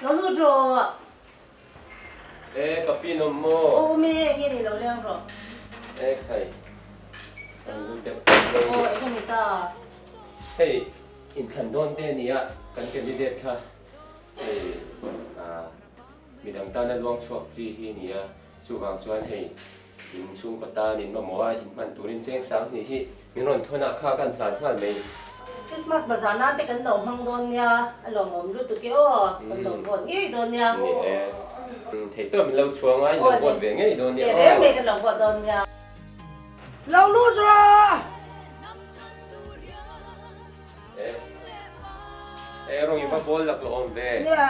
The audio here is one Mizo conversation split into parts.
Lo lut rawh. E ka pi nawm maw? Aw umi enge ni lo leng rawh. E khai an lut deuh tawp mai ni. Aw enge ni ta? Hei inthlan dawn te ania kan candidate kha hei ah midang tana luang chhuak chi hi nia chuvang chuan hei In chhungkaw tan in mamawh a, in hman turin cheng sang hnih hi min rawn thawn ah kha kan hlan nghal mai. Christmas bazar nan te kan lo hmang dawn nia, a lawmawm lutuk e aw, kan lo vote ngei dawn nia. Ni e, theihtawp min lo chhuang a, in lo vote ve ngei dawn nia aw. Awle, reng mai kan lo vote dawn nia. Lo lut rawh! E, e rawng in va bawl lak lo awm ve. Nia.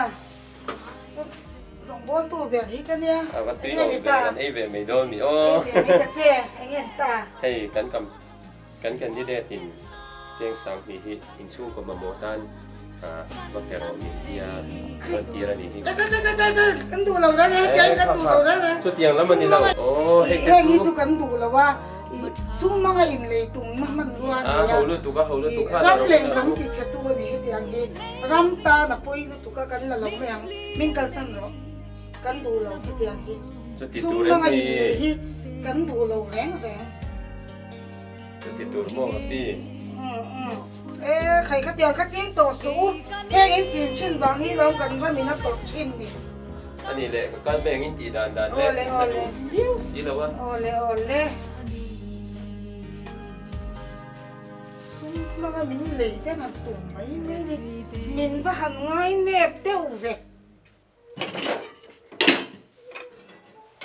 Rawngbawltu ber hi ka nia. A va tui awm ve, kan ei ve mai dawn mi aw. Ei ve mai ka che, eng nge ta? Hei kan kam kan candidate in cheng sang hnih hi inchhungkaw mamawh tan va pe rawh min tia rawn tir a nih hi. Ka ka ka ka ka kan duh lo reng e, hetiang kan duh lo reng e. Chutiang lam a ni lo. Aw hei te chu. Heng hi chu kan duh lo a. Sum hmanga inlei tumna hmanrua a ni a. A ho lutuk a, ho lutuk kha. Ram leh hnam tichhetu a ni hetiang hi. Ram tan a pawi lutuk a, kan la lo mai ang. Min kalsan rawh. Kan duh lo hetiang hi. Sum hmanga inlei hi kan duh lo reng reng. Chuti tur maw ka pi? E, khai khatiang kha ching tawh suh u. Heng in chin thin vang hi lawm kan ramin a tawrh thin ni. A ni le, ka kal mai ang in tih dan dan le, ka duh miau si lo a. Awle awle. Sum hmanga min lei ten han tum mai mai ni. Min va han ngai nep deuh ve.